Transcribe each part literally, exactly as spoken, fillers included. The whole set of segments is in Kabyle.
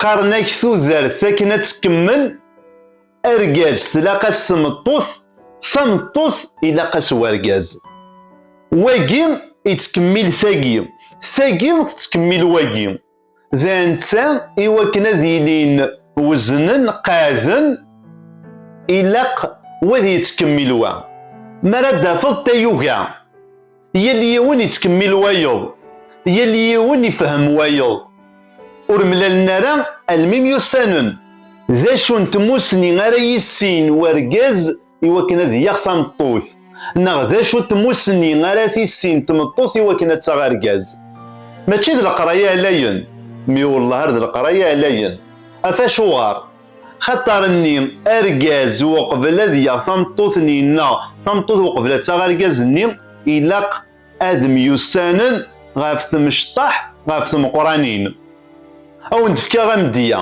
Qqaren-ak tudert akken ad tkemmel, argaz tlaq-as tmeṭṭut, tameṭṭut ilaq-as wergaz. Wagi yettkemmil tagi, tagi tettkemmil wagi. D netta i wakken ad ilin weznen, qeɛden, ilaq wa ad yettkemmil wa. Mi ara d-tafeḍ tayuga, yal yiwen yettkemmil wayeḍ, yal yiwen ifhem wayeḍ. Ur mlalen ara almi myussanen. D acu n tmussni ara yissin wergaz i wakken ad yaɣ tameṭṭut? Neɣ d acu n tmussni ara tissin tmeṭṭut i wakken ad taɣ argaz? Mačči d leqraya ɛlayen, mi wellah ar d leqraya ɛlayen. Af acuɣer? Xaṭer-nni argaz uqbel ad yaɣ tameṭṭut-nni neɣ tameṭṭut uqbel ad taɣ argaz-nni, ilaq ad myussanen ɣef tmecṭaḥ, ɣef tmeqranin. Ad wen-d-fkeɣ amedya.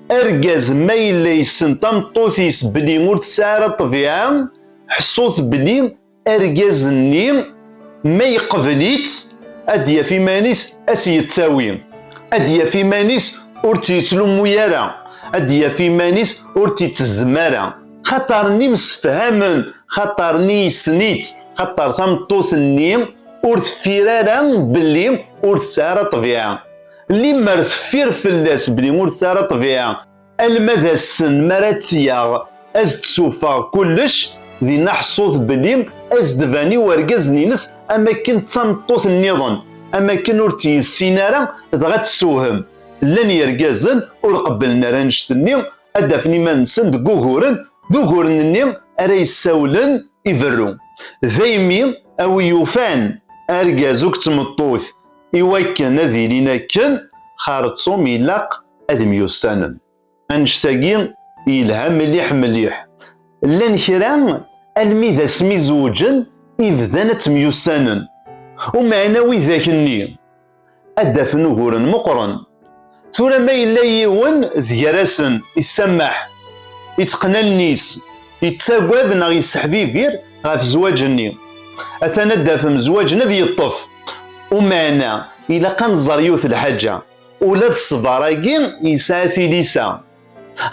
Argaz ma yella yessen tameṭṭut-is belli ur tesɛi ara ṭṭbiɛa, ḥṣut belli argaz-nni ma yeqbel-itt, ad d-yaf iman-is ad s-yettawi, ad d-yaf iman-is ur tt-yettlummu ara, ad d-yaf iman-is ur tt-yettezzem ara. Xaṭer-nni msefhamen, xaṭer-nni yessen-itt, xaṭer tameṭṭut-nni ur teffir ara belli ur tesɛi ara ṭṭbiɛa. Limer teffir fell-as belli ur tesɛi ara ṭṭbiɛa, alma d ass-n mi ara tt-yaɣ, ad s-d-tessufeɣ kullec, dinna ḥṣut belli ad s-d-tban i wergaz-nni-ines am akken d tameṭṭut nniḍen, am akken ur tt-yessin ara, dɣa tessewhem. Llan yergazen ur qebblen ara annect-nni, ad d-afen iman-nsen deg wuguren, d uguren-nni ara yessawlen iberru. Daymi, a wi yufan argaz akked tmeṭṭut i wakken ad ilin akken, xerṣum ilaq ad myussanen. Annect-agi yelha mliḥ mliḥ. Llan kra almi d asmi zewǧen i bdan ad ttemyussanen. Umeɛna widak-nni ad d-afen uguren meqqren. Tura ma yella yiwen d gar-asen isamaḥ, itteqqen allen-is, yettagad neɣ yesseḥbibir ɣef zzwaǧ-nni, atan ad d-afem zzwaǧ-nni ad yeṭṭef. Umeɛna ilaq ad nẓer yiwet lḥaǧa, ula d ṣṣber-agi yesɛa tilisa.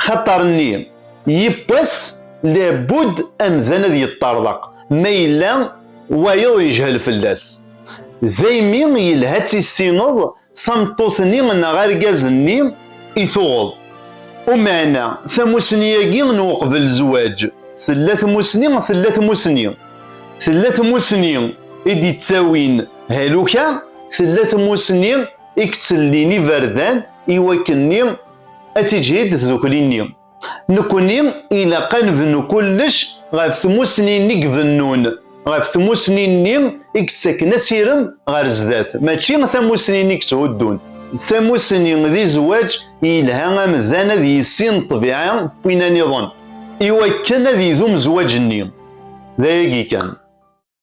Xaṭer-nni, yiwwas labudd amdan ad yeṭṭerḍeq ma yella wayeḍ yejhel fell-as. Daymi yelha ad tissineḍ tameṭṭut-nni neɣ argaz-nni i tuɣeḍ. Umeɛna, tamussni-agi n uqbel zzwaǧ, tella tmussni, tella tmussni. Tella tmussni i d-ittawin haluka, tella tmussni i yettellin iberdan i wakken-nni ad tiǧhid tdukli-nni. Nekni ilaq ad nebnu kullec ɣef tmussni-nni i ibennun, ɣef tmussni-nni i yettaken asirem ɣer zdat, mačči tamussni-nni i yetthuddun. Tamussni di zzwaǧ yelha amdan ad yissin ṭṭbiɛa n wina niḍen, i wakken ad idum zzwaǧ-nni. D ayagi kan.